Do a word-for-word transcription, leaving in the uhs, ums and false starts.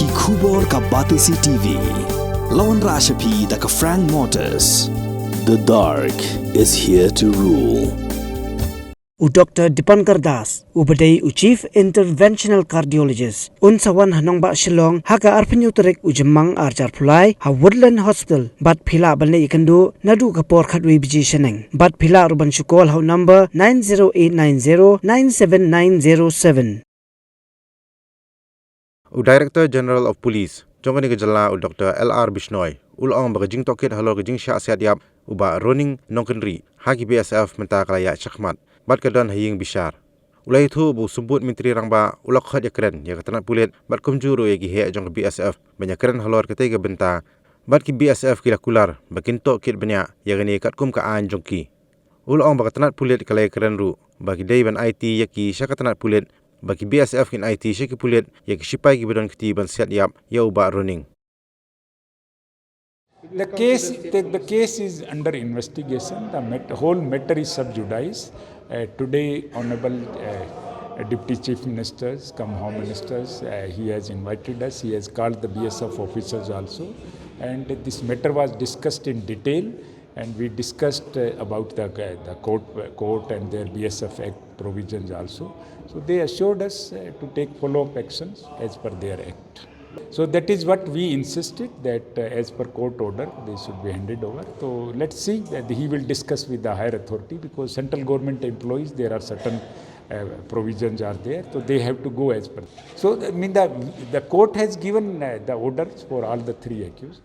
Ki khubor ka Batesi T V. La wanrah sha phi da ka Frank Motors. The dark is here to rule. U Doctor Dipankar Das, u ba dei u Chief Interventional Cardiologist, un sa wan ha nongbah Shillong ha ka arphew tarik u Jymmang arhajar arphew lai ha Woodland Hospital, bad phi lah ban leit ïakynduh naduh ka por khatwei baje shaneng. Bad phi lah ruh ban shu call ha u number nine zero eight nine zero nine seven nine zero seven. U Director General of Police jong kane ka jylla, u Doctor L R Bishnoi, u la ong ba ka jingtohkit halor ka jingshah siat ïap u Bah Roning Nongkynrih ha ki B S F mynta ka la ïaid shakhmat bad ka don ha ïing bishar. U la ïathuh ba u Symbud Myntri Rangbah u la khot ïakren ïa ka tnat pulit bad kumjuh ruh ïa ki heh jong ka B S F ban ïakren halor katei ka bynta, bad ki B S F ki la kular ba kin tohkit bniah ïa kane katkum ka aiñ jong ki. U la ong ba ka tnat pulit ka la ïakren ruh ba ki dei ban aiti ïa ki sha ka tnat pulit, ba ki B S F kin aiti sha ki pulit ïa ki shipai kiba don kti ban siat ïap ïa u Bah Roning. The case, the, the case is under investigation. The mat-, whole matter is sub judice. Uh, today, Honorable, uh, Deputy Chief Ministers, cum Home Ministers, uh, he has invited us. He has called the B S F officers also. And this matter was discussed in detail. And we discussed, uh, about the, the court, court and their B S F Act provisions also. So they assured us, uh, to take follow-up actions as per their act. So that is what we insisted, that, uh, as per court order, they should be handed over. So let's see that he will discuss with the higher authority, because central government employees, there are certain, uh, provisions are there. So they have to go as per. So, I mean, the, the court has given, uh, the orders for all the three accused.